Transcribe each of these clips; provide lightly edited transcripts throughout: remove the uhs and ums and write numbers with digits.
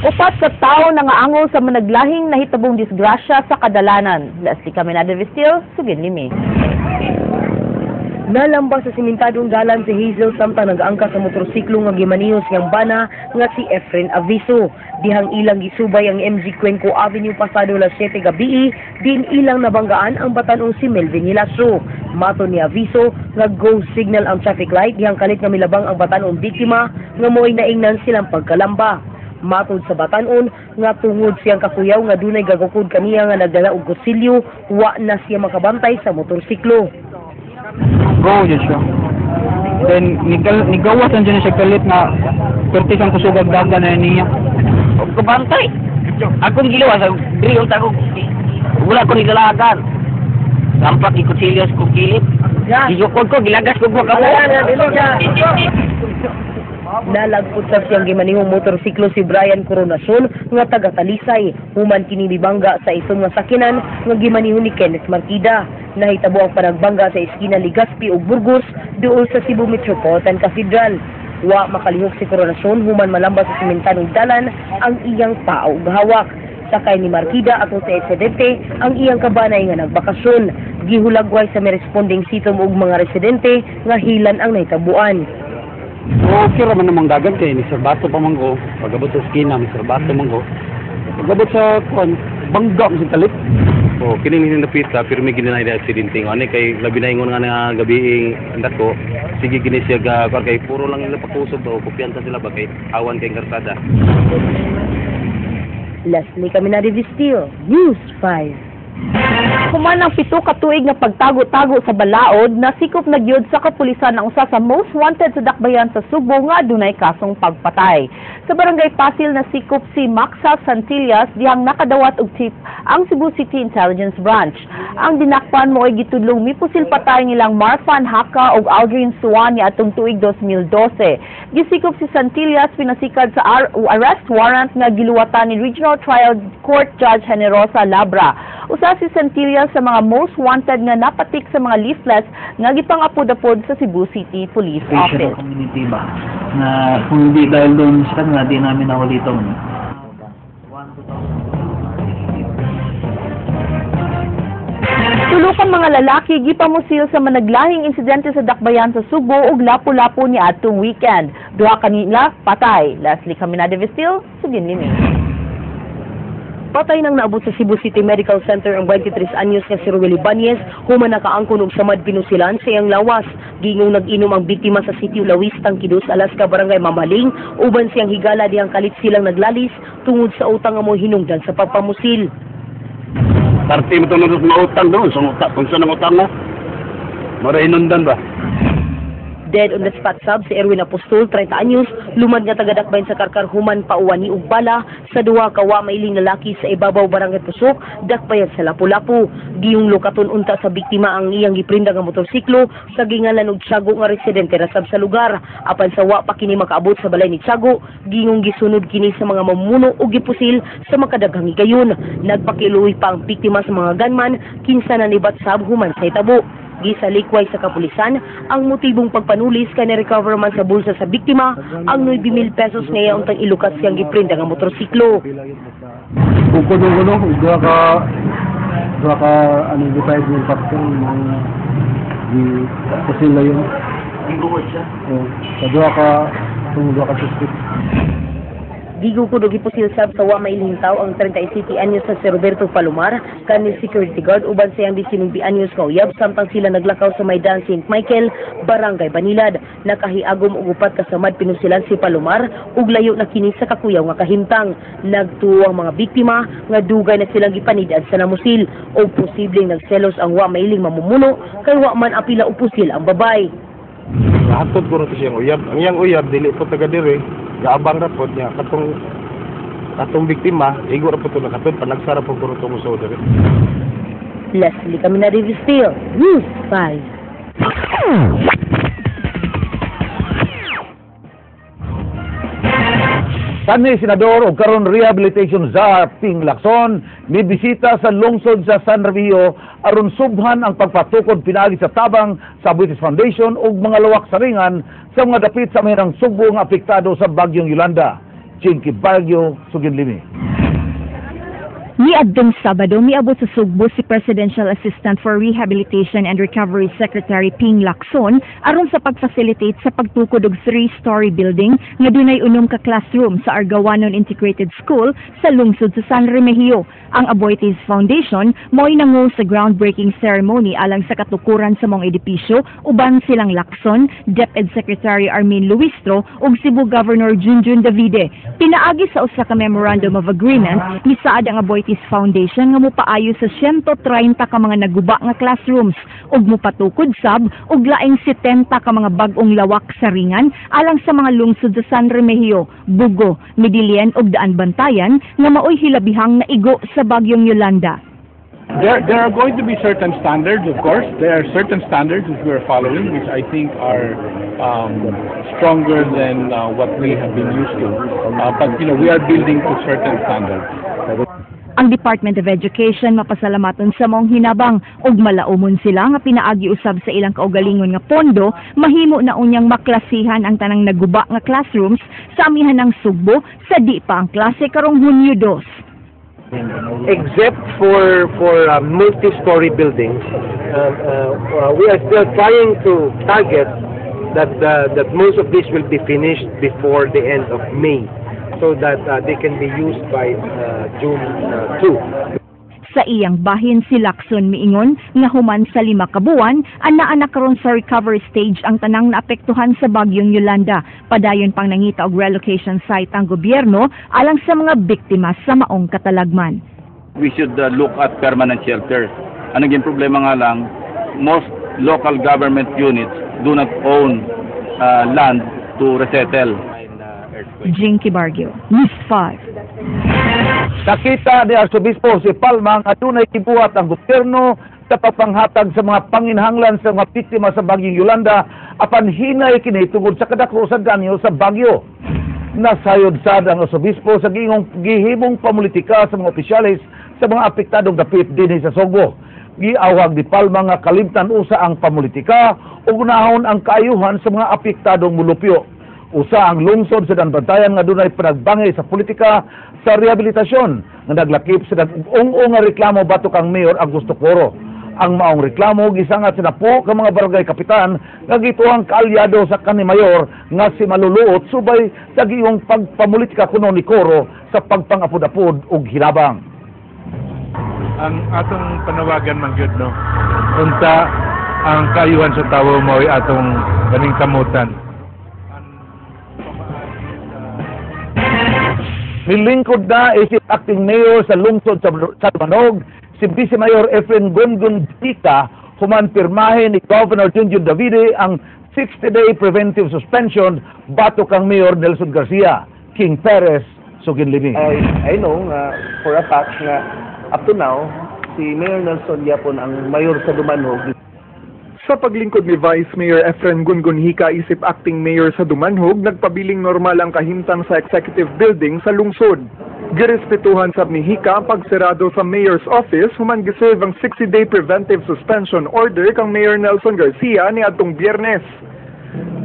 Upat ka tawo nangaangol sa managlahing nahitabong disgrasya sa kadalanan. Leslie Caminada Vestil, sugin limi. Nalamba sa simentadong dalan si Hazel samtang nagaangka sa motorsiklo nga gimaniho siyang bana nga si Efren Aviso. Dihang ilang gisubay ang MG Cuenco Avenue pasado las 7 gabi, din ilang nabanggaan ang batanong si Melvin Hilaso. Mato ni Aviso nga go signal ang traffic light dihang kalit nga milabang ang batanong biktima nga mo'y naingnan silang pagkalamba. Matod sa batanon nga tungod siyang kakuyaw nga dunay gagukod kaniya nga nagdala og kutsilyo, wa na siya makabantay sa motorsiklo. Go yun siya. Then nigawas lang dyan siya kalit nga pertis ang kusugag dagan na niya. Kabantay. Akong giluwas, diri unta ko wala ko nilalagan. Sampak ikutsilyo sa kong kilid. Giyukod ko, gilagas ko ko kamo. Nalagpot sa siyang gimanihong motorsiklo si Brian Coronacion nga taga Talisay, human kini mibangga sa isong nga sakinan nga gimaniho ni Kenneth Marquida. Nahitabo ang panagbangga sa eskina Legazpi ug Burgos duol sa Cebu Metropolitan Cathedral. Wa makalihok si Coronacion human malamba sa simentanong dalan ang iyang paa ug hawak. Sakay ni Marquida atong sa insidente ang iyang kabanay nga nagbakasyon. Gihulagway sa may responding sitom ug mga residente nga hilan ang nahitabuan. Okay ra man namang dagan kay ni Serbato pa man ko. Pagabot sa eskina, ni Serbato man ko. Pagabot sa kuan, bangga man sa kalit. Oh, kini ni napita pero may gini na aksidente nga ani kay labi na ingon nga nga gabi ko. Sige gini siya ga kuan kay puro lang nila pakusog ba kumpiyansa sila ba kay awan kay karsada. Leslie Caminade Vistil, News 5. Human ang 7 ka tuig nga pagtago-tago sa balaod, nasikop na gyud sa kapulisan ang usa sa most wanted sa dakbayan sa Sugbo nga adunay kasong pagpatay. Sa barangay Pasil nasikop si Maxa Santillas dihang nakadawat og tip ang Cebu City Intelligence Branch. Ang dinakpan mo ay gitudlong mipusil patay nilang Marfan Haka ug Aldrin Suan niadtong tuig 2012. Gisikop si Santillas pinasikad sa arrest warrant nga giluwatan ni Regional Trial Court Judge Generosa Labra. Usa si Santillas sa mga most wanted nga napatik sa mga leaflets nga gipangapod-apod sa Cebu City Police Patient Office. Community ba na kung hindi dahil doon sa kanila, di namin nahuli ito, no? Tulo ka mga lalaki gipamusil sa managlahing insidente sa dakbayan sa Sugbo ug Lapu-Lapu niadtong weekend. Duha kanila patay. Leslie Caminade Vestil, sugin limi. Patay nang naabot sa Cebu City Medical Center ang 23 anyos nga si Ruel Ibanez human nakaangkon og samad pinusilan sa iyang lawas. Gingong nag-inom ang biktima sa Sitio Lawis, Tangkidus, Alaska, Barangay Mamaling, uban siyang higala dihang kalit silang naglalis tungod sa utang nga mo hinungdan sa pagpamusil. Parte mo itong mga utang doon, sa utang, kung saan ang utang mo? Mara inundan ba? Dead on the spot sab si Erwin Apostol, 30 anyos, lumad nga taga-dakbayan sa Karkar human pauwani og bala sa duha ka wa mailing lalaki sa ibabaw barangay Pusok, dakbayan sa Lapu-Lapu. Giyong lukaton unta sa biktima ang iyang giprinda nga motorsiklo sa gingalan og Tiago nga residente ra sab sa lugar. Apan sa wa pa kini makaabot sa balay ni Tiago, giyong gisunod kini sa mga mamumuno ug gipusil sa makadaghang higayon. Nagpakiluoy pa ang biktima sa mga gunman kinsa nanibat sab human sa hitabo. Gisalikway sa kapulisan ang motibong pagpanulis kay na-recover man sa bulsa sa biktima ang 9,000 pesos nga iya untang ilukat siyang giprinda nga motorsiklo. Bukod ng ano, duha ka unidentified yung factor mga di pusil na yun. Gigukod siya. Oh, sa duha ka itong duha ka suspect. Gigukod og gipusil sab sa wa mailhing tawo ang 37 anyos na si Roberto Palomar kani security guard uban sa iyang 19 anyos nga uyab samtang sila naglakaw sa Maidan St. Michael, Barangay Banilad. Nakahiagom og upat ka samad pinusilan si Palomar ug layo na kini sa kakuyaw nga kahimtang. Nagtuo ang mga biktima nga dugay na silang gipanid-an sa namusil o posibleng nagselos ang wa mailing mamumuno kay wa man apila og pusil ang babay. Nahatod ko rin siyang uyab. Ang iyang uyab, dili po taga diri. Gaabang ra po niya. Katong biktima, igo ra po ito nakatod. Panagsara po ko rin itong usaw diri. Leslie Caminade Vistil, News 5. Kanhi Senador o karon Rehabilitation Czar Ping Lacson mibisita sa lungsod sa San Remigio aron subhan ang pagpatukod pinaagi sa tabang sa Aboitiz Foundation ug mga lawak saringan sa mga dapit sa mahirang Sugbo nga apektado sa bagyong Yolanda. Jinky Baguio, Suginlimi. Niadtong Sabado, miabot sa Sugbo si Presidential Assistant for Rehabilitation and Recovery Secretary Ping Lacson aron sa pag-facilitate sa pagtukod og three-story building nga dunay unom ka classroom sa Argawanon Integrated School sa lungsod sa San Remigio. Ang Aboitiz Foundation mo'y nangu sa groundbreaking ceremony alang sa katukuran sa maong edipisyo uban silang Lacson, DepEd Secretary Armin Luistro ug Cebu Governor Junjun Davide. Pinaagi sa usa ka memorandum of agreement, misaad ang Aboitiz Foundation nga mopaayo sa 130 ka mga naguba nga classrooms ug mopatukod sab og laing 70 ka mga bag-ong lawak sa ringan alang sa mga lungsod sa San Remigio, Bugo, Medellin ug Daanbantayan nga maoy hilabihang naigo sa bagyong Yolanda. There are going to be certain standards, of course. There are certain standards which we are following, which I think are stronger than what we have been used to. But we are building to certain standards. Ang Department of Education mapasalamaton sa maong hinabang ug malaumon sila nga pinaagi usab sa ilang kaugalingon nga pondo, mahimo na unyang maklasihan ang tanang naguba nga classrooms sa amihan ng Sugbo sa di pa ang klase karong Hunyo 2. Except for multi-story buildings, we are still trying to target that most of these will be finished before the end of May, so that they can be used by June 2. Sa iyang bahin, si Lacson miingon nga human sa 5 ka buwan, anaa na karon sa recovery stage ang tanang naapektuhan sa bagyong Yolanda. Padayon pang nangita og relocation site ang gobyerno alang sa mga biktima sa maong katalagman. We should look at permanent shelters. Ang naging problema nga lang, most local government units do not own land to resettle. Jinky Bargio, News 5. Nakita ni Arsobispo Jose Palma nga dunay gibuhat ang gobyerno sa pagpanghatag sa mga panginhanglan sa mga biktima sa bagyong Yolanda, apan hinay kini tungod sa kadako sa danyo sa bagyo. Nasayod sad ang arsobispo sa giingong gihimong pamulitika sa mga opisyales sa mga apektadong dapit dinhi sa Sugbo. Giawhag ni Palma nga kalimtan usa ang pamulitika ug unahon ang kaayuhan sa mga apektadong mulupyo. Usa ang lungsod sa Daanbantayan nga dunay panagbangi sa politika sa rehabilitasyon nga naglakip sa nag-ung nga reklamo batok kang Mayor Augusto Coro. Ang maong reklamo gisangat sa napo ka mga barangay kapitan nga gituang kaalyado sa kani mayor nga si maluluot subay sa giingong pagpamulitika kuno ni Coro sa pagpangapod-apod og hinabang. Ang atong panawagan man gyud, no, unta ang kaayuhan sa tawo mao'y atong paningkamutan. Nilingkod na isip acting mayor sa lungsod sa Dumanjug, si Vice Mayor Efren Gungun Dica, human pirmahe ni Governor Junjun Davide ang 60-day preventive suspension batok kang Mayor Nelson Garcia. King Perez, Suginlimi. I know nga for a fact nga up to now si Mayor Nelson yapon ang mayor sa Dumanjug. Sa paglingkod ni Vice Mayor Efren Gungun Hika isip acting mayor sa Dumanjug, nagpabiling normal ang kahimtang sa executive building sa lungsod. Girespetuhan sab ni Hika ang pagsirado sa mayor's office human giserve ang 60-day preventive suspension order kang Mayor Nelson Garcia niadtong Biyernes.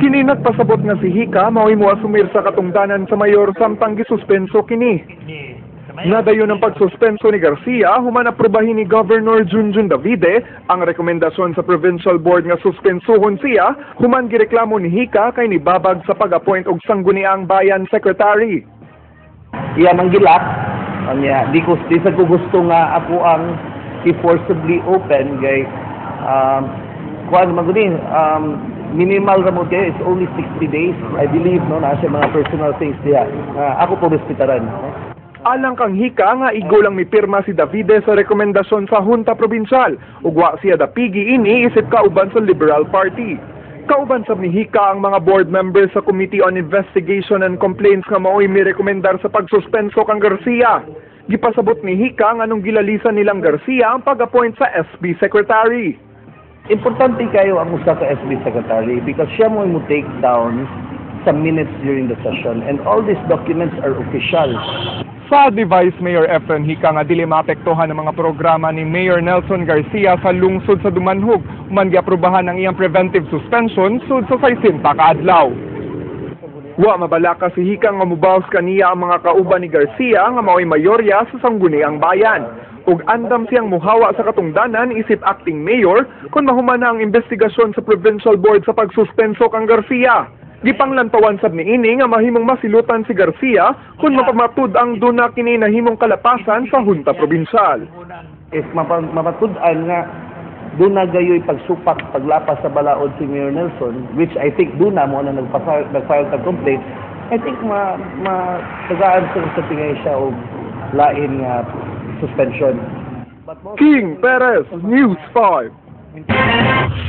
Kini nagpasabot nga si Hika mao'y moasumir sa katungdanan sa mayor samtang gisuspenso kini. Nadayon ang pagsuspenso ni Garcia human aprubahin ni Governor Junjun Davide ang rekomendasyon sa Provincial Board nga suspensuhon siya human gireklamo ni Hika kay nibabag sa pag-appoint og sangguniang bayan secretary. Iya man gilak anya di sa ko gusto nga ako ang i-forcibly open kay kuan man gud minimal ra mo kay it's only 60 days, I believe, no, na siya mga personal things diha ako po respetaran, no? Alang kang Hika nga igo lang mipirma si Davide sa rekomendasyon sa Junta Provincial ug wa siya dapigi ini isip kauban sa Liberal Party. Kauban sab ni Hika ang mga board members sa Committee on Investigation and Complaints nga mao'y mirekomendar sa pagsuspenso kang Garcia. Gipasabot ni Hika nga nung gilalisan nilang Garcia ang pag-appoint sa SB Secretary. Importante kayo ang usa ka SB secretary because siya mo take down some minutes during the session and all these documents are official. Sa ni Vice Mayor Efren Hika nga dili maapektuhan ang mga programa ni Mayor Nelson Garcia sa lungsod sa Dumanjug human giaprubahan ang iyang preventive suspension sud sa 60 ka adlaw. Wa mabalaka si Hika nga mubaws kaniya ang mga kauban ni Garcia nga mao'y mayorya sa Sangguniang Bayan. Ug andam siyang muhawa sa katungdanan isip acting mayor kung mahuman na ang investigasyon sa provincial board sa pagsuspenso kang Garcia. Gipanglantawan sab niini nga mahimong masilutan si Garcia kung mapamatud ang duna kini nahimong kalapasan sa junta probinsyal. If mapatud-an nga duna gayoy pagsupak, paglapas sa balaod si Mayor Nelson, which I think duna mo na nag-file tag complaint, I think ma ma tagaan sa tingay siya og lain nga suspension. King Perez, News 5.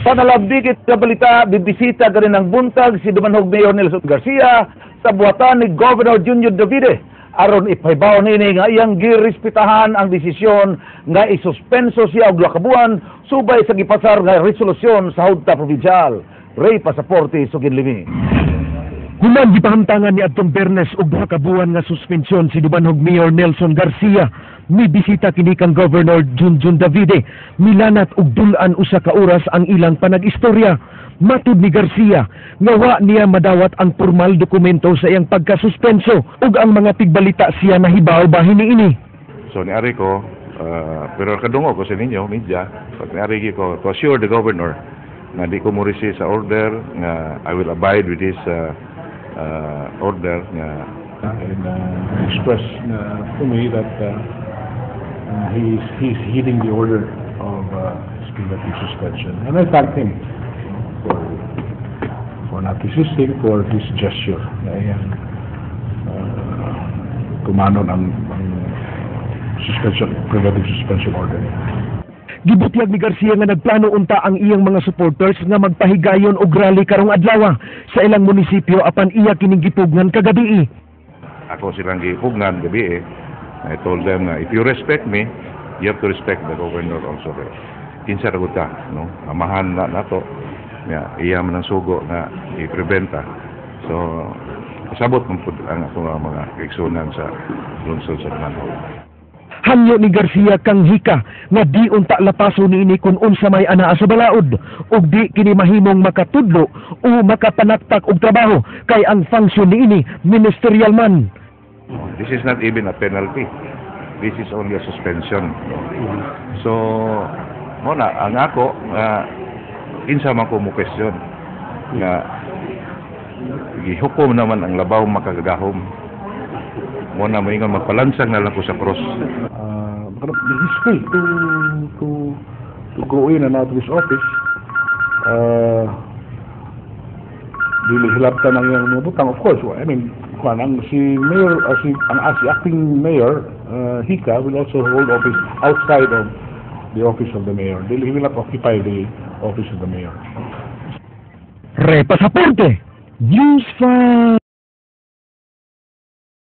Panalabdikit sa balita, bibisita ka rin ng buntag si Dumanhog Mayor Nelson Garcia sa buhatan ni Governor Junior Davide aron ipahibaw nini nga iyang girespetahan ang desisyon nga isuspenso siya og 2 ka buwan subay sa gipasar nga resolusyon sa Junta Provincial. Ray Pasaporte, Sugin Limi. Human gipahamtangan ni adtong Bernes og 2 ka buwan nga suspensyon si Dumanhog Mayor Nelson Garcia, mibisita kini kang Governor Junjun Davide. Milanat og dul-an 1 ka oras ang ilang panag-istorya. Matud ni Garcia nga wa niya madawat ang formal dokumento sa iyang pagkasuspenso ug ang mga tigbalita siya nahibaw bahin niini. So niari ko, pero kadungog ko sa ninyo, media, pag niari ko to assure the governor nga di ko mo resist sa order, nga I will abide with this order nga And express to me that he's heeding the order of his preventive suspension. And I thanked him for not resisting, for his gesture na iyang tumanon ang suspension, preventive suspension order niya. Gibutyag ni Garcia nga nagplano unta ang iyang mga supporters nga magpahigayon og rally karong adlaw sa ilang munisipyo, apan iya kining gipugnan kagabii. Ako silang gipugnan gabi eh. I told them nga if you respect me, you have to respect the governor also kay kinsa ra gud ka, no? Amahan na nato. Nga iya man ang sugo nga i-preventa. So kasabot man pud ang ako nga mga kaigsunan sa lungsod sa Dumanhog. Hangyo ni Garcia kang Hika nga di unta lapaso niini kung unsa may anaa sa balaod ug di kini mahimong makatudlo o makapanaktak og trabaho kay ang function niini ministerial man. This is not even a penalty. This is only a suspension. So, mo na ang ako nga kinsa man ko mo question nga gihukom naman ang labaw makagagahom. Mo na moingon magpalansang na lang ko sa cross. But he's free to go in and out of his office. Dili hilabtan ang iyang mga butang. Of course, I mean, kuan ang si mayor, si ang si acting mayor Hika will also hold office outside of the office of the mayor. He will not occupy the office of the mayor. Re Pasaporte, News 5.